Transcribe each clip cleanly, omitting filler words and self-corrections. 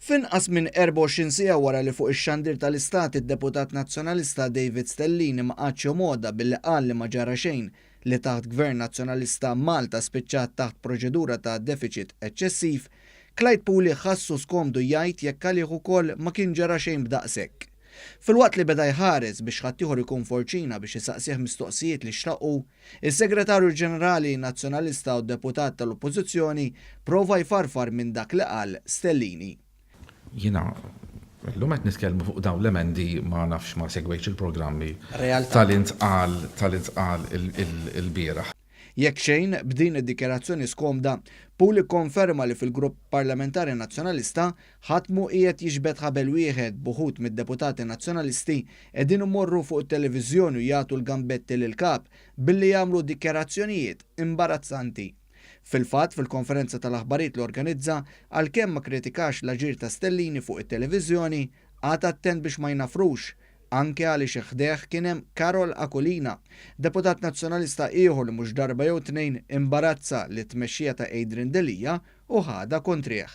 F'inqas minn 24 siegħa wara li fuq ix-xandir tal-Istat id-Deputat Nazzjonalista David Stellini ma qagħadx jomgħodha billi qal li ma ġara xejn li taħt Gvern Nazzjonalista Malta spiċċat taħt proċedura ta' defiċit eċċessiv, Clyde Puli ħassu skomdu jgħid jekk għalih ukoll ma kien ġara xejn b'daqshekk. Filwaqt li beda jħares biex ħaddieħor ikun forċina biex isaqsih mistoqsijiet li xtaq hu, is-Segretarju Ġenerali Nazzjonalista u Deputat tal-Oppożizzjoni prova jfarfar minn dak li qal Stellini. Jiena llum qed nitkellmu fuq dawn l-emendi ma nafx ma segwejtx il-programmi tal-intqal tal-intqal il-bieraħ. Jekk xejn, b'din id-dikjarazzjoni skomda, Puli kkonferma li fil-Grupp Parlamentari Nazzjonalista ħadd mhu qiegħed jiġbed ħabel wieħed b'uħud mid-deputati Nazzjonalisti qegħdin imorru fuq it-televiżjoni u jagħtu l-gambetti lill-Kap billi jagħmlu dikjarazzjonijiet imbarazzanti. Fil-fatt, fil-konferenza tal-aħbarijiet li organizza, għalkemm ma kkritikax l-aġir ta' Stellini fuq it-televiżjoni, qagħad attent biex ma jnaffrux anke għaliex ħdejh kien hemm Karol Aquilina, deputat Nazzjonalista ieħor li mhux darba jew tnejn imbarazza lit-tmexxija ta' Adrian Delia u ħadha kontrih.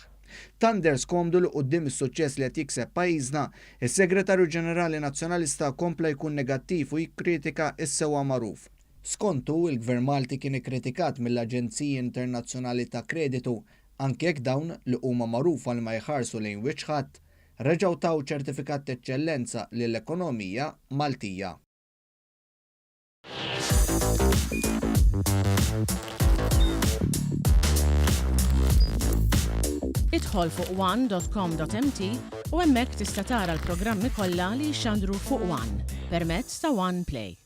Tant deher skomdu li quddiem is-suċċess li qed jikseb pajjiżna, is-Segretarju Ġenerali Nazzjonalista kompla jkun negattiv u jikkritika s-sewwa magħruf. Skontu, il-Gvern Malti kien ikkritikat mill-aġenziji internazzjonali ta' kreditu anke jekk dawn, li huma magħrufa li ma jħarsu lejn wiċċ ħadd, reġgħu taw ċertifikat t'eċċellenza lill-ekonomija Maltija. Idħol fuq one dot com dot mt u hemmhekk tista' tara l-programmi kollha li jixxandru fuq one permezz ta' One Play.